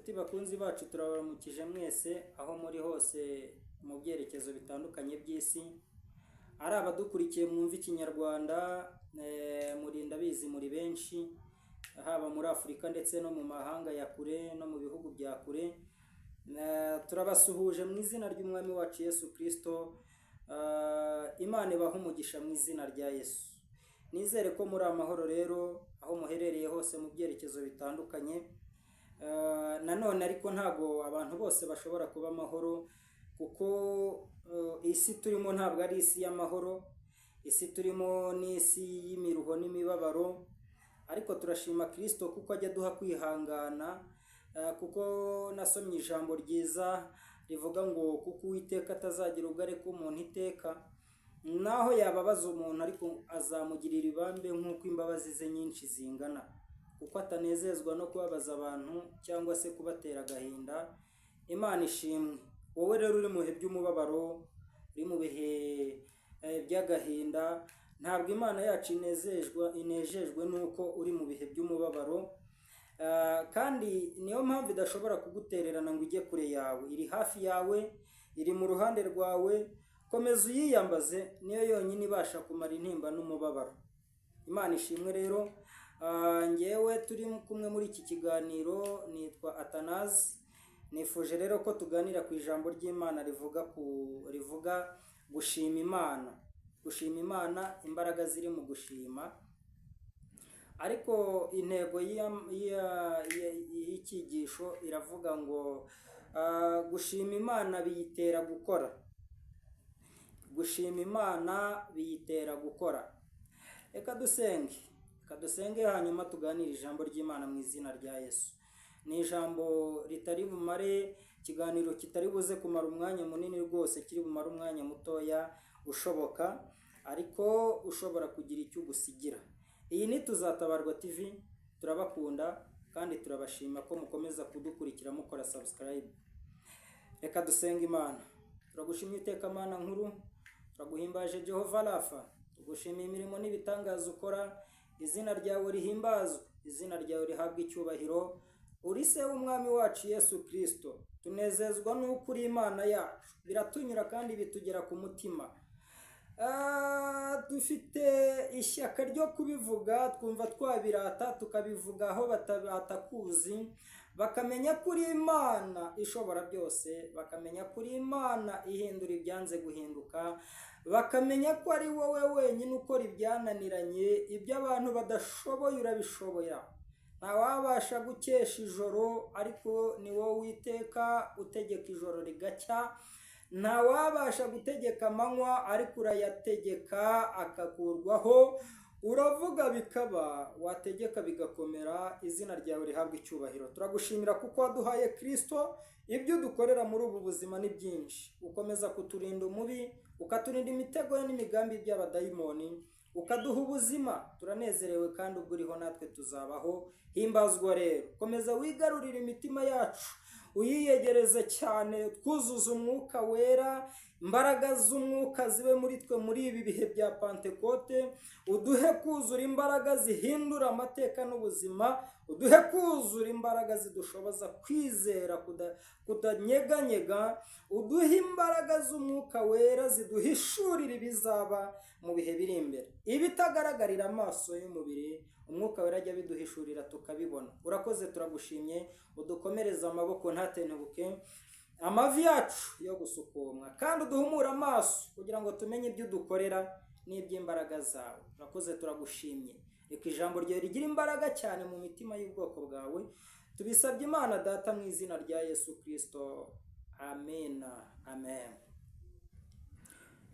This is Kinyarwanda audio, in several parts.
Nshuti bakunzi bacu, turabaramukije mwese aho muri hose mu byerekezo bitandukanye by'isi, ari abadukurikiye mwumva Ikinyarwanda, muri ndabizi muri benshi, haba muri Afurika ndetse no mu mahanga ya kure no mu bihugu bya kure. Turabasuhuje mu izina ry'Umwami wacu Yesu Kristo. Imana ibahe umugisha mu izina rya Yesu. Nizere ko muri amahoro rero aho muherereye hose mu byerekezo bitandukanye. Nanone ariko ntabwo abantu bose bashobora kuba amahoro, kuko isi turimo ntabwo ari isi y'amahoro. Isi turimo ni isi y'imiruho n'imibabaro, ariko turashima Kristo kuko ajya aduha kwihangana, kuko nasomye ijambo ryiza rivuga ngo kuko Uwiteka atazagira ubwo areka umuntu iteka, naho yababaza umuntu ariko azamugirira ibambe nk'uko imbabazi ze nyinshi zingana, kuko atanezezwa no kubabaza abantu cyangwa se kubatera agahinda. Imana ishimwe. Wowe rero uri mu bihe by'umubabaro, uri mu bihe by'agahinda, ntabwo Imana yacu inejejwe n'uko uri mu bihe by'umubabaro. Kandi niyo mpamvu idashobora kugutererana ngo ijye kure yawe. Iri hafi yawe, iri mu ruhande rwawe. Komeza uyiyambaze, niyo yonyine ibasha kumara intimba n'umubabaro. Imana ishimwe rero. Ngewe turi kumwe muri iki kiganiro nitwa Atanazi. Nifuje rero ko tuganira ku ijambo ry'Imana rivuga gushima Imana, gushima Imana, imbaraga ziri mu gushima. Ariko intego y'icyigisho iravuga ngo gushima Imana biyitera gukora, gushima Imana biyitera gukora. Reka dusenge, reka dusenge, hanyuma tuganire ijambo ry'Imana mu izina rya Yesu. Ni ijambo ritari bumare, ikiganiro kitari buze kumara umwanya munini rwose, kiri bumare umwanya mutoya ushoboka, ariko ushobora kugira icyo ugusigira. Iyi ni Tuzatabarwa TV. Turabakunda kandi turabashima ko mukomeza kudukurikira mukora subscribe. Reka dusenge Imana. Turagushimye iteka, Mana nkuru, turaguhimbaje Jehova Rafa, tugushimiye imirimo n'ibitangaza ukora. Izina ryawe rihimbazwe, izina ryawe rihabwe icyubahiro. Uri se w'Umwami wacu Yesu Kristo. Tunezezwa n'uko uri Imana yacu, biratunyura kandi bitugera ku mutima. Dufite ishyaka ryo kubivuga, twumva twabirata tukabivuga aho batakuzi, bakamenya ko uri Imana ishobora byose, bakamenya ko uri Imana ihindura ibyanze guhinduka, bakamenya ko ari wowe wenyine ukora ibyananiranye. Ibyo abantu badashoboye urabishoboye. Ntawabasha gukesha ijoro, ariko ni wowe Witeka utegeka ijoro rigacya. Ntawabasha gutegeka amanywa, ariko urayategeka akakurwaho. Uravuga bikaba, wategeka bigakomera. Izina ryawe rihabwa icyubahiro. Turagushimira kuko waduhaye Kristo. Ibyo udukorera muri ubu buzima ni byinshi. Ukomeza kuturinda umubi, ukaturinda imitego ye n'imigambi by'abadayimoni, ukaduha ubuzima. Turanezerewe kandi ubwo uriho natwe tuzabaho. Himbazwa rero, komeza wigarurire imitima yacu, uyiyegereze cyane, twuzuze Umwuka Wera, imbaraga z'Umwuka zibe muri twe muri ibi bihe bya Pantekote. Uduhe kuzura imbaraga zihindura amateka n'ubuzima, uduhe kuzura imbaraga zidushoboza kwizera kutanyeganyega, uduhe imbaraga z'Umwuka Wera ziduhishurira ibizaba mu bihe biri imbere, ibitagaragarira amaso y'umubiri. Umwuka Wera ajya abiduhishurira tukabibona. Urakoze, turagushimye. Udukomereze amaboko ntatentebuke, amavi yacu yo gusukumwa, kandi uduhumure amaso kugira ngo tumenye ibyo udukorera n'iby'imbaraga zawe. Urakoze, turagushimye. Reka ijambo ryawe rigira imbaraga cyane mu mitima y'ubwoko bwawe. Tubisabye Imana Data mu izina rya Yesu Kirisito, amena, amen.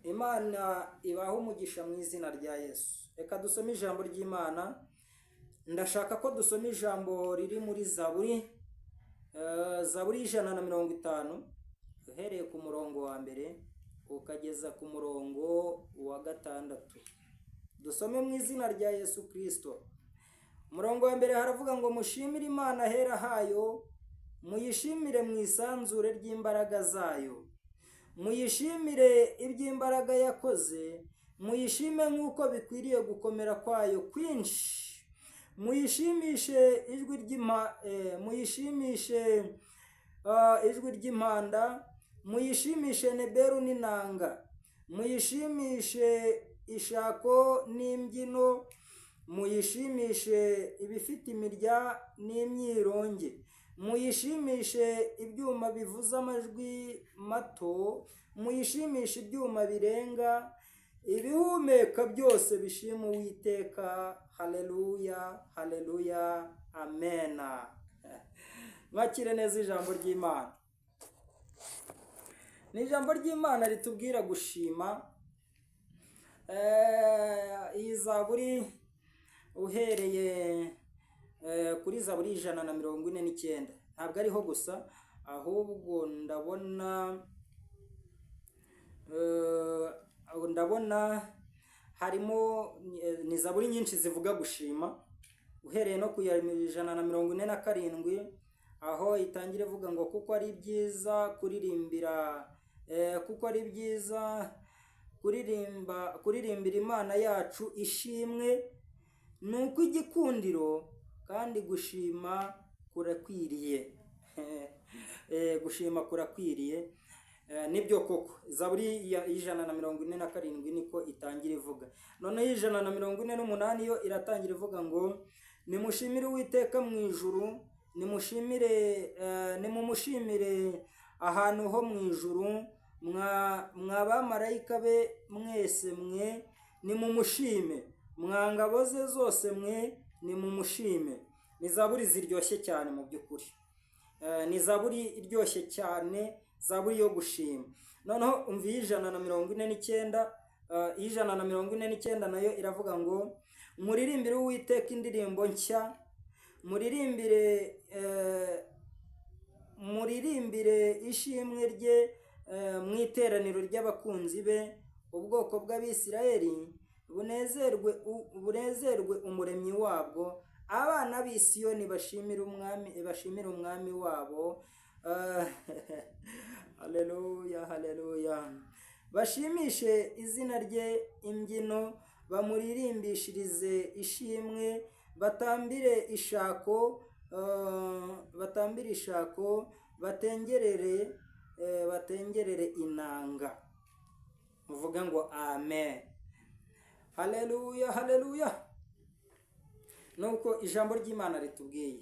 Imana ibahe umugisha mu izina rya Yesu. Reka dusome ijambo ry'Imana. Ndashaka ko dusoma ijambo riri muri Zaburi, Zaburi 150, uhereye ku murongo wa mbere ukageza ku murongo wa gatandatu. Dusome mu izina rya Yesu Kirisito. Umurongo wa mbere haravuga ngo: "Mushimire Imana ahera hayo, muyishimire mu isanzure ry'imbaraga zayo, muyishimire iby'imbaraga yakoze, muyishime nk'uko bikwiriye gukomera kwayo kwinshi." Muyishimishe ijwi ry'impa muyishimishe ijwi ry'impanda, muyishimishe neberu n'inanga, muyishimishe ishako n'imbyino, muyishimishe ibifite imirya n'imyironge, muyishimishe ibyuma bivuza amajwi mato, muyishimishe ibyuma birenga. Ibihumeka byose bishima Uwiteka. Haleluya, haleluya, amena. Mwakire neza ijambo ry'Imana. Ni ijambo ry'Imana ritubwira gushima. Iyi zaburi, uhereye kuri zaburi 149, ntabwo ariho gusa, ahubwo ndabona harimo ni zaburi nyinshi zivuga gushima, uhereye no ku ya 147, aho itangira ivuga ngo kuko ari byiza kuririmbira kuko ari byiza kuririmba, kuririmbira Imana yacu ishimwe, ni uko igikundiro kandi gushima kurakwiriye. Gushima kurakwiriye. Nibyo koko, zaburi ya 147 niko itangira ivuga. Noneho 148 yo iratangira ivuga ngo nimushimire Uwiteka mu ijuru, nimushimire nimumushimire ahantu ho mu ijuru, mwa bamarayika be mwese mwe, nimumushime, mwa ngabo ze zose mwe, nimumushime. Ni zaburi ziryoshye cyane mu by'ukuri. Ni zaburi iryoshye cyane, zaburi yo gushima. Noneho umva iyi 149. 149 nayo iravuga ngo muririmbire Uwiteka indirimbo nshya, muririmbire ishimwe rye mu iteraniro ry'abakunzi be. Ubwoko bw'Abisirayeli bunezerwe Umuremyi wabwo, abana b'i Siyoni bashimire Umwami, bashimire Umwami wabo. Haleluya, haleluya. Bashimishe izina rye imbyino, bamuririmbishirize ishimwe, batambire ishako, batengerere inanga. Muvuge ngo amen. Haleluya, haleluya. Nuko ijambo ry'Imana ritubwiye.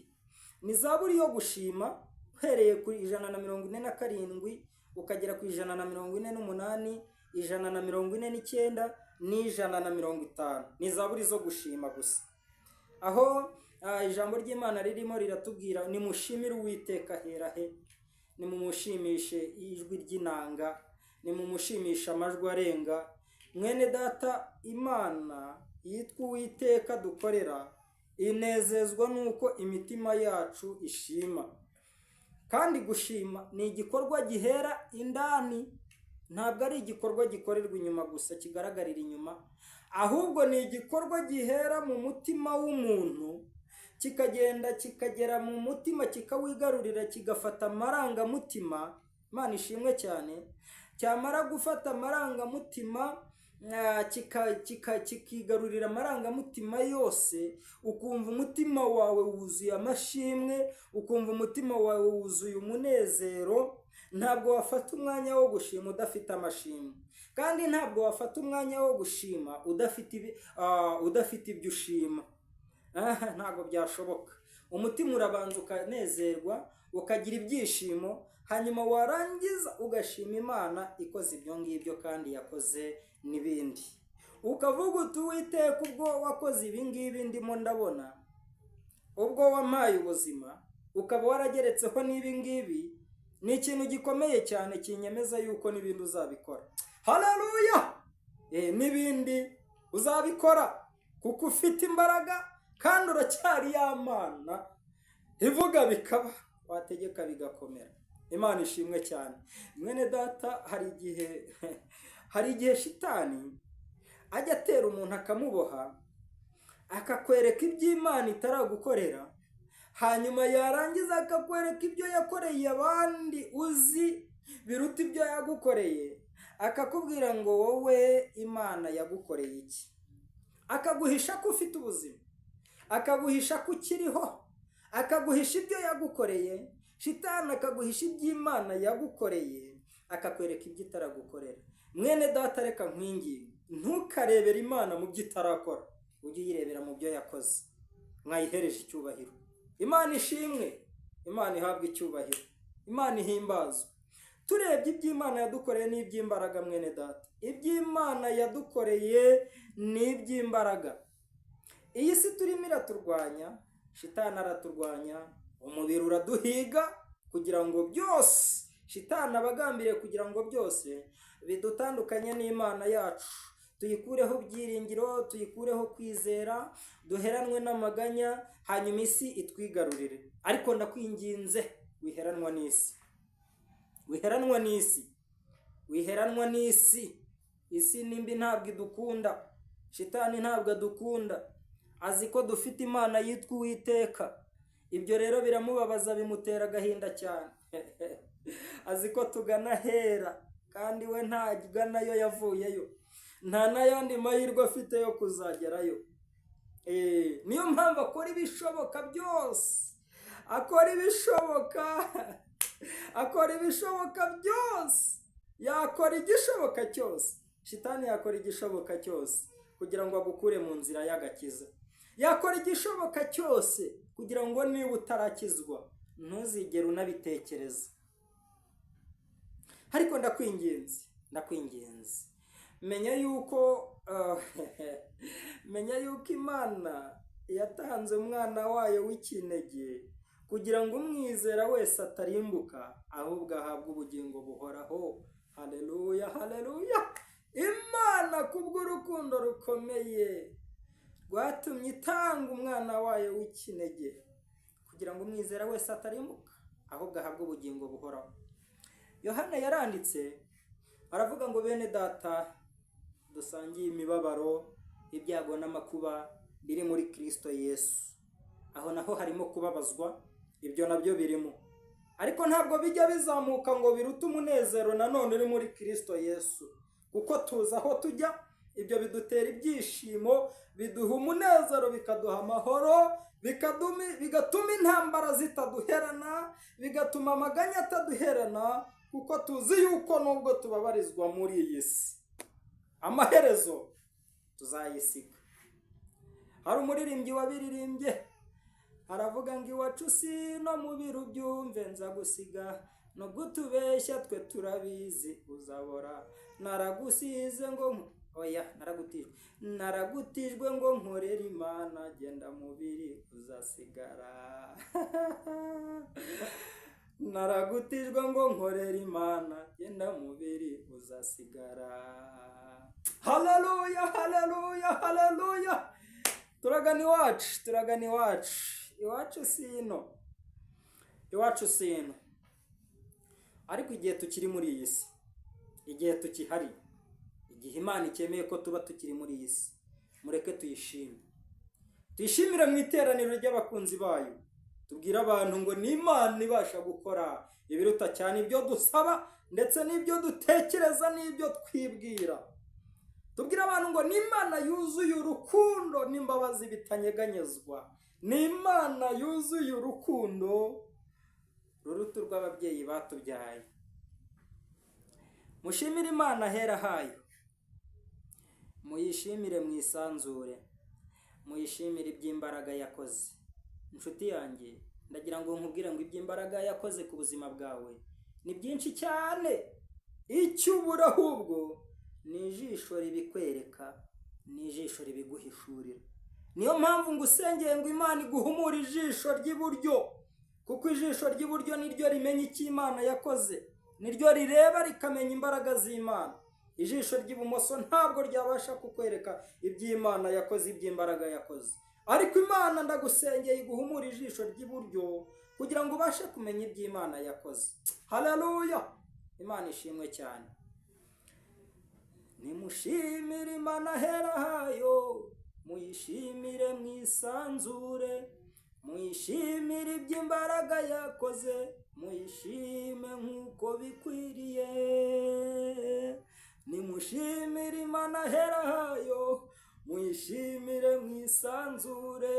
Ni zaburi yo gushima, uhereye kuri 147 ukagera ku 148, 149 n'150, ni zaburi zo gushima gusa, aho ijambo ry'Imana ririmo riratubwira: nimushimire Uwiteka hera he, nimumushimishe ijwi ry'inanga, nimumushimishe amajwi arenga. Mwene data, Imana yitwa Uwiteka dukorera inezezwa n'uko imitima yacu ishima. Kandi gushima ni igikorwa gihera indani, ntabwo ari igikorwa gikorerwa inyuma gusa, kigaragarira inyuma, ahubwo ni igikorwa gihera mu mutima w'umuntu, kikagenda kikagera mu mutima, kikawigarurira, kigafata amarangamutima. Imana ishimwe cyane. Cyamara gufata amarangamutima, kikigarurira amarangamutima yose, ukumva umutima wawe wuzuye amashimwe, ukumva umutima wawe wuzuye umunezero. Ntabwo wafata umwanya wo gushima udafite amashimwe, kandi ntabwo wafata umwanya wo gushima udafite ibyo ushima. Ntabwo byashoboka. Umutima urabanza ukanezerwa, ukagira ibyishimo, hanyuma warangiza ugashima Imana ikoze ibyo ngibyo kandi yakoze n'ibindi, ukavuga uti: "Uwiteka, ubwo wakoze ibi ngibi ndimo ndabona, ubwo wampaye ubuzima, ukaba warageretseho n'ibi ngibi, ni ikintu gikomeye cyane kinyemeza yuko n'ibindi uzabikora." Haleluya! N'ibindi uzabikora kuko ufite imbaraga kandi uracyari ya Mana ivuga bikaba, wategeka bigakomera. Imana ishimwe cyane. Mwene data, hari igihe shitani ajya atera umuntu akamuboha, akakwereka iby'Imana itaragukorera, hanyuma yarangiza akakwereka ibyo yakoreye abandi uzi biruta ibyo yagukoreye, akakubwira ngo wowe Imana yagukoreye iki? Akaguhisha ko ufite ubuzima. Akaguhisha ko ukiriho, akaguhisha ibyo yagukoreye. Shitani akaguhisha iby'Imana yagukoreye, akakwereka ibyo itaragukorera. Mwene data, reka nkwinginge, ntukarebere Imana mu byo itarakora, ujye uyirebera mu byo yakoze. Mwayihereje icyubahiro. Imana ishimwe, Imana ihabwe icyubahiro, Imana ihimbazwe. Turebye iby'Imana yadukoreye n'iby'imbaraga, mwene data, iby'Imana yadukoreye ni iby'imbaraga. Iyi si turimo iraturwanya, shitani araturwanya, umubiri uraduhiga, kugira ngo byose shitani abagambiriye kugira ngo byose bidutandukanye n'Imana yacu, tuyikureho ibyiringiro, tuyikureho kwizera, duheranwe n'amaganya, hanyuma isi itwigarurire. Ariko ndakwinginze, wiheranwa n'isi, wiheranwa n'isi, wiheranwa n'isi. Isi nimbi, ntabwo idukunda. Shitani ntabwo adukunda, azi ko dufite Imana yitwa Uwiteka. Ibyo rero biramubabaza, bimutera agahinda cyane. Azi ko tugana hera, kandi we ntaganayo, yavuyeyo, nta n'ayandi mahirwe afite yo kuzagerayo. Niyo mpamvu akora ibishoboka byose, akora ibishoboka, akora ibishoboka byose, yakora igishoboka cyose. Shitani yakora igishoboka cyose kugira ngo agukure mu nzira y'agakiza, yakora igishoboka cyose kugira ngo niba utarakizwa ntuzigere unabitekereza. Ariko ndakwinginze, ndakwinginze, menya yuko Imana yatanze umwana wayo w'ikinege kugira ngo umwizera wese atarimbuka, ahubwo ahabwe ubugingo buhoraho. Haleluya, haleluya! Imana kubw'urukundo rukomeye rwatumye itanga umwana wayo w'ikinege kugira ngo umwizera wese atarimbuka, ahubwo ahabwe ubugingo buhoraho. Yohana yaranditse aravuga ngo: "Bene data dusangiye imibabaro, ibyago n'amakuba biri muri Kirisito Yesu." Aho naho harimo kubabazwa, ibyo nabyo birimo, ariko ntabwo bijya bizamuka ngo birute umunezero nanone uri muri Kirisito Yesu, kuko tuzi aho tujya. Ibyo bidutera ibyishimo, biduha umunezero, bikaduha amahoro, bigatuma intambara zitaduherana, bigatuma amaganya ataduherana, kuko tuzi yuko nubwo tubabarizwa muri iyi si, amaherezo tuzayisiga. Hari umuririmbyi wabiririmbye aravuga ngo: "Iwacu si no mu biro, ubyumve, nza gusiga nubwo utubeshya twe turabizi uzabora. Naragusize ngo oya, naragutijwe, naragutijwe ngo nkorere Imana, genda mubiri uzasigara. Naragutijwe ngo nkorere Imana, genda mubiri uzasigara." Haleluya, haleluya, haleluya! Turagana iwacu, turagana iwacu. Iwacu si ino, iwacu si ino. Ariko igihe tukiri muri iyi si, igihe tukihari, igihe Imana ikemeye ko tuba tukiri muri iyi si, mureke tuyishime, tuyishimire mu iteraniro ry'abakunzi bayo. Tubwire abantu ngo ni Imana ibasha gukora ibiruta cyane ibyo dusaba ndetse n'ibyo dutekereza n'ibyo twibwira. Tubwire abantu ngo ni Imana yuzuye urukundo n'imbabazi bitanyeganyezwa, ni Imana yuzuye urukundo ruruta urw'ababyeyi batubyaye. Mushimire Imana ahera hayo, muyishimire mu isanzure, muyishimire iby'imbaraga yakoze. Inshuti yanjye, ndagira ngo nkubwire ngo iby'imbaraga yakoze ku buzima bwawe ni byinshi cyane. Icyo ubura ahubwo ni ijisho ribikwereka, ni ijisho ribiguhishurira. Niyo mpamvu ngo usengeye ngo Imana iguhumure ijisho ry'iburyo, kuko ijisho ry'iburyo niryo rimenya icyo Imana yakoze, niryo rireba rikamenya imbaraga z'Imana. Ijisho ry'ibumoso ntabwo ryabasha kukwereka iby'Imana yakoze, iby'imbaraga yakoze. Ariko Imana, ndagusengeye, iguhumure ijisho ry'iburyo kugira ngo ubashe kumenya iby'Imana yakoze. Haleluya, Imana ishimwe cyane. Nimushimire Imana ahera hayo, muyishimire mwisanzure, muyishimire iby'imbaraga yakoze, muyishime nk'uko bikwiriye. Nimushimire Imana ahera hayo. Muyishimire mwisanzure,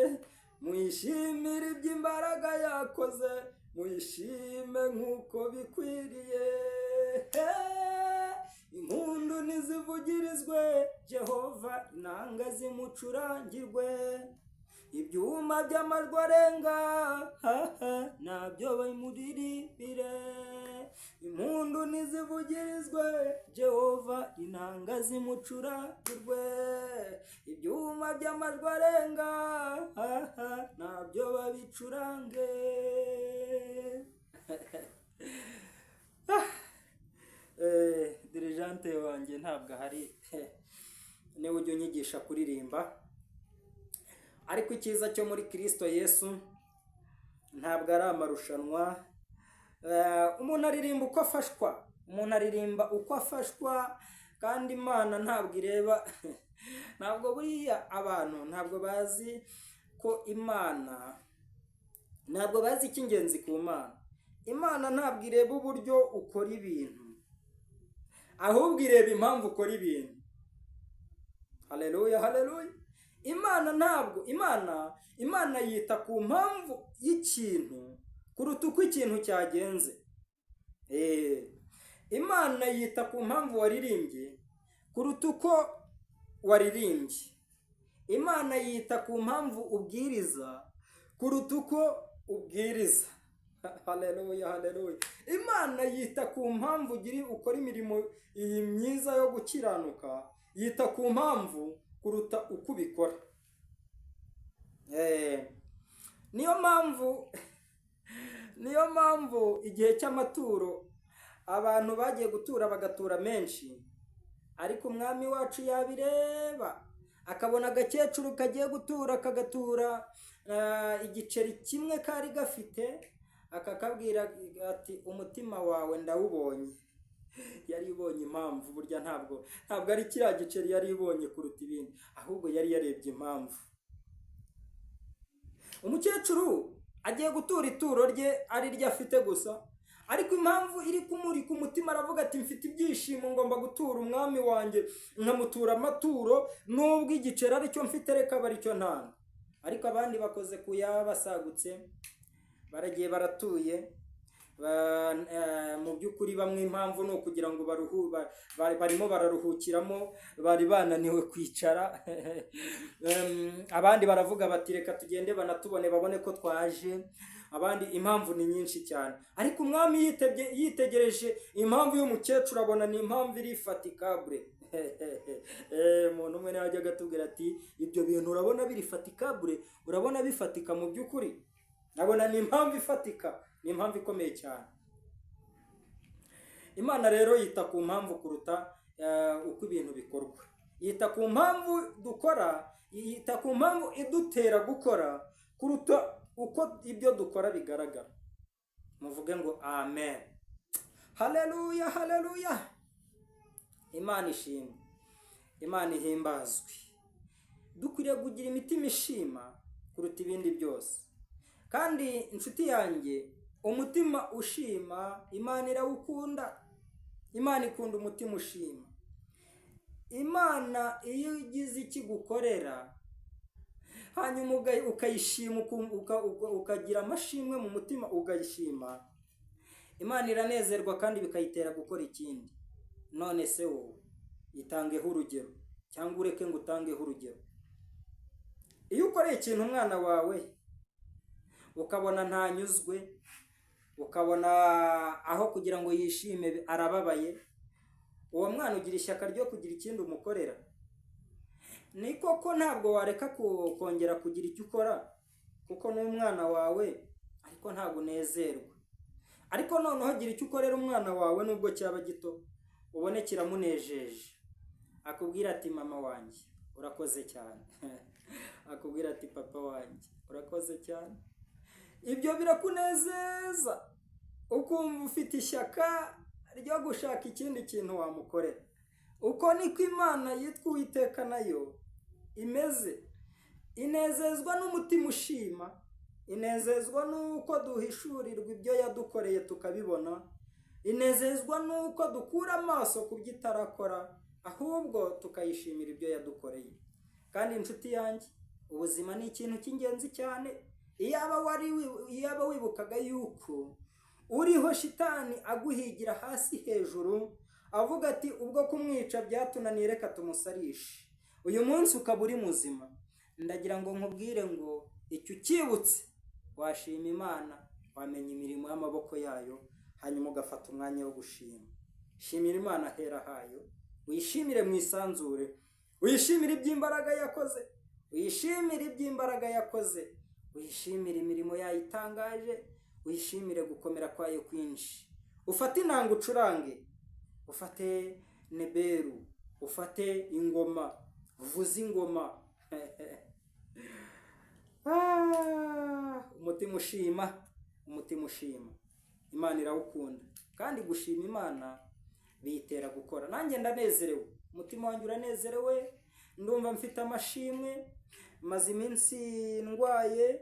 muyishimire iby'imbaraga yakoze, muyishime nk'uko bikwiriye. Impundu nizivugirizwe Jehova, inanga zimucurangirwe, ibyuma by'amajwi arenga nabyo bimuririmbire. Impundu nizivugirizwe Jehova, inanga zimucurangirwe, ibyuma by'amajwi arenga nabyo babicurange. Dirijante wanjye ntabwo ahari, niwe ujya unyigisha kuririmba. Ariko icyiza cyo muri Kirisito Yesu ntabwo ari amarushanwa. Umuntu aririmba uko afashwa, umuntu aririmba uko afashwa, kandi Imana ntabwo ireba, ntabwo buriya abantu ntabwo bazi ko Imana, ntabwo bazi icy'ingenzi ku Mana. Imana ntabwo ireba uburyo ukora ibintu, ahubwo ireba impamvu ukora ibintu. Haleluya, haleluya. Imana ntabwo, Imana yita ku mpamvu y'ikintu kuruta uko ikintu cyagenze. Imana yita ku mpamvu waririmbye kuruta uko waririmbye. Imana yita ku mpamvu ubwiriza kuruta uko ubwiriza. Haleluya, haleluya. Imana yita ku mpamvu ukora imirimo iyi myiza yo gukiranuka, yita ku mpamvu kuruta uko ubikora. Niyo mpamvu igihe cy'amaturo abantu bagiye gutura bagatura menshi, ariko umwami wacu yabireba akabona agakecuru kagiye gutura kagatura igiceri kimwe kari gafite, akakabwira ati umutima wawe ndawubonye. Yari ibonye impamvu. Burya ntabwo ari kiriya giceri yari ibonye kuruta ibindi, ahubwo yari yarebye impamvu. Umukecuru agiye gutura ituro rye ari ryo afite gusa, ariko impamvu iri kumurika umutima, aravuga ati mfite ibyishimo, ngomba gutura umwami wanjye, nkamutura amaturo, nubwo igiceri aricyo mfite, reka aba aricyo ntanga. Ariko abandi bakoze ku yaba basagutse, baragiye baratuye. Mu by'ukuri bamwe impamvu ni ukugira ngo barimo bararuhukiramo, bari bananiwe kwicara. Abandi baravuga bati reka tugende banatubone, babone ko twaje. Abandi impamvu ni nyinshi cyane, ariko umwami yitegereje impamvu y'umukecuru, abona ni impamvu irifatikabure. Umuntu umwe nawe ajyaga atubwira ati ibyo bintu urabona birifatikabure, urabona bifatika mu by'ukuri. Abona ni impamvu ifatika, ni impamvu ikomeye cyane. Imana rero yita ku mpamvu kuruta uko ibintu bikorwa. Yita ku mpamvu dukora, yita ku mpamvu idutera gukora kuruta uko ibyo dukora bigaragara. Muvuge ngo amen. Haleluya, haleluya. Imana ishimwe, Imana ihimbazwe. Dukwiriye kugira imitima ishima kuruta ibindi byose. Kandi inshuti yanjye, umutima ushima Imana irawukunda. Imana ikunda umutima ushima. Imana iyo ugize ikigukorera hanyuma ukayishima, ukagira amashimwe mu mutima ukayishima, Imana iranezerwa kandi bikayitera gukora ikindi. None se wowe itangeho urugero, cyangwa ureke ngo utangeho urugero. Iyo ukoreye ikintu umwana wawe ukabona ntanyuzwe, ukabona aho kugira ngo yishime arababaye, uwo mwana ugira ishyaka ryo kugira ikindi umukorera. Ni koko ntabwo wareka kongera kugira icyo ukora kuko n'umwana wawe, ariko ntabwo unezerwa. Ariko noneho gira icyo ukorera umwana wawe nubwo cyaba gito, ubone kiramunejeje. Akubwira ati mama wanjye urakoze cyane, akubwira ati papa wanjye urakoze cyane. Ibyo birakunezeza, ukumva ufite ishyaka ryo gushaka ikindi kintu wamukorera. Uko niko Imana yitwa Uwiteka nayo imeze. Inezezwa n'umutima ushima, inezezwa n'uko duhishurirwa ibyo yadukoreye tukabibona, inezezwa n'uko dukura amaso ku byo itarakora, ahubwo tukayishimira ibyo yadukoreye. Kandi inshuti yanjye, ubuzima ni ikintu cy'ingenzi cyane. Iyaba wibukaga yuko uriho shitani aguhigira hasi hejuru, avuga ati ubwo kumwica byatunaniye, reka tumusarishe, uyu munsi ukaba uri muzima, ndagira ngo nkubwire ngo icyo ukibutse washima Imana, wamenya imirimo y'amaboko yayo, hanyuma ugafata umwanya wo gushima. Shimira Imana ahera hayo, wishimire mu isanzure, wishimire iby'imbaraga yakoze, wishimire iby'imbaraga yakoze, wishimire imirimo yayo itangaje, wishimire gukomera kwayo kwinshi. Ufate inanga ucurange, ufate neberu, ufate ingoma, uvuze ingoma. Umutima ushima, umutima ushima Imana irawukunda, kandi gushima Imana biyitera gukora. Nanjye ndanezerewe, umutima wanjye uranezerewe, ndumva mfite amashimwe. Maze iminsi ndwaye,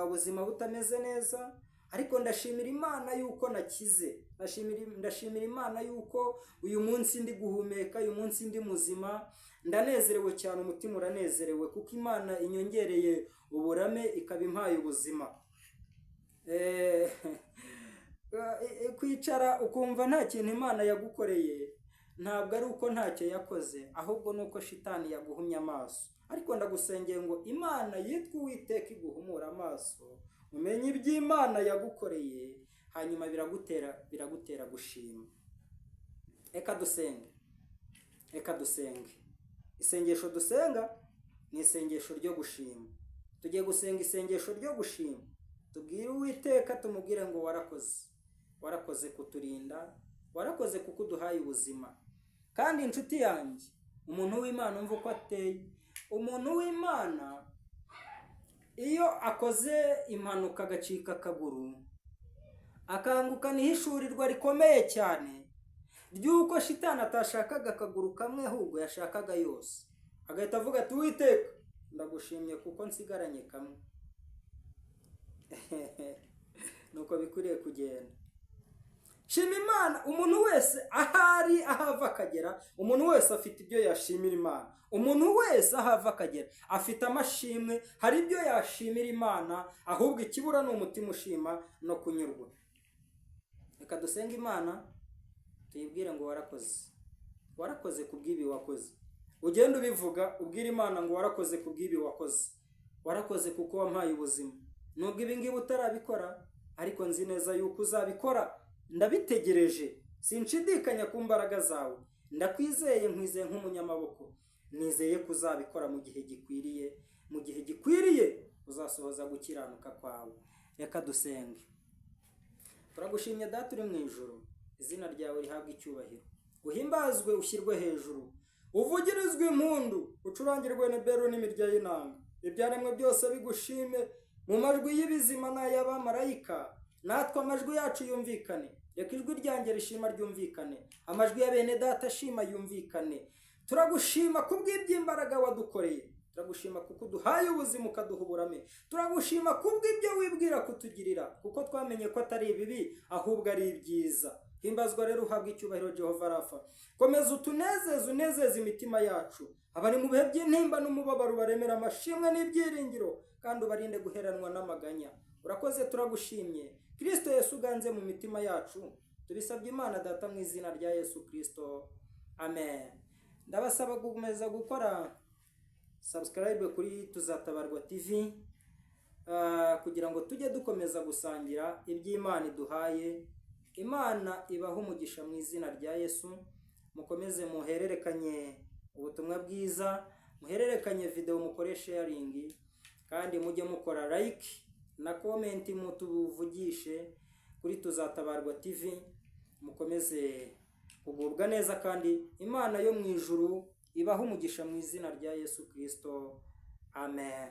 ubuzima butameze neza, ariko ndashimira Imana yuko nakize. Ndashimira Imana yuko uyu munsi ndi guhumeka, uyu munsi ndi muzima. Ndanezerewe cyane, umutima uranezerewe kuko Imana inyongereye uburame, ikaba impaye ubuzima. Kwicara ukumva nta kintu Imana yagukoreye, ntabwo ari uko ntacyo yakoze, ahubwo ni uko shitani yaguhumye amaso. Ariko ndagusengeye ngo Imana yitwa Uwiteka iguhumura amaso, umenye iby'Imana yagukoreye, hanyuma biragutera gushima. Reka dusenge, reka dusenge. Isengesho dusenga ni isengesho ryo gushima. Tugiye gusenga isengesho ryo gushima, tubwire Uwiteka, tumubwire ngo warakoze, warakoze kuturinda, warakoze kuko uduhaye ubuzima. Kandi inshuti yanjye, umuntu w'Imana, umva uko ateye. Umuntu w'Imana iyo akoze impanuka agacika akaguru, akangukana ihishurirwa rikomeye cyane ry'uko shitani atashakaga akaguru kamwe, ahubwo yashakaga yose, agahita avuga ati Uwiteka, ndagushimye kuko nsigaranye kamwe. Nuko bikwiriye kugenda. Shima Imana. Umuntu wese ahari, ahava akagera, umuntu wese afite ibyo yashimira Imana. Umuntu wese ahava akagera afite amashimwe, hari ibyo yashimira Imana, ahubwo ikibura ni umutima ushima no kunyurwa. Reka dusenge Imana, tuyibwire ngo warakoze, warakoze ku bw'ibi wakoze. Ugenda ubivuga, ubwira Imana ngo warakoze ku bw'ibi wakoze, warakoze kuko wampaye ubuzima. Nubwo ibi ngibi utarabikora, ariko nzi neza yuko uzabikora, ndabitegereje, sinshidikanya ku mbaraga zawe, ndakwizeye, nkwizeye nk'umunyamaboko, nizeye ko uzabikora mu gihe gikwiriye, mu gihe gikwiriye uzasohoza gukiranuka kwawe. Reka dusenge. Turagushimye Data uri mu ijuru, izina ryawe rihabwe icyubahiro, uhimbazwe, ushyirwe hejuru, uvugirizwe impundu, ucurangirwe neberu n'imirya y'inanga, ibyaremwe byose bigushime mu majwi y'ibizima n'ay'abamarayika. Natwe amajwi yacu yumvikane, reka ijwi ryanjye rishima ryumvikane, amajwi ya bene data ashima yumvikane. Turagushima kubw'iby'imbaraga wadukoreye, turagushima kuko uduhaye ubuzima, ukaduha uburame, turagushima kubw'ibyo wibwira kutugirira, kuko twamenye ko atari ibibi, ahubwo ari ibyiza. Himbazwa rero, uhabwa icyubahiro Jehova Rafa. Komeza utunezeze, unezeze imitima yacu. Abari mu bihe by'intimba n'umubabaro, baremera amashimwe n'ibyiringiro, kandi ubarinde guheranwa n'amaganya. Urakoze, turagushimye. Kristo Yesu uganze mu mitima yacu, tubisabye Imana Data mu izina rya Yesu Kristo, amen. Ndabasaba gukomeza gukora subscribe kuri Tuzatabarwa TV, kugira ngo tujye dukomeza gusangira iby'Imana iduhaye. Imana ibaha umugisha mu izina rya Yesu. Mukomeze muhererekanye ubutumwa bwiza, muhererekanye video, mukore sharing, kandi mujye mukora like na comment, mutuvugishe kuri Tuzatabarwa TV. Mukomeze kugubwa neza, kandi Imana yo mu ijuru ibaha umugisha mu izina rya Yesu Kristo, amen.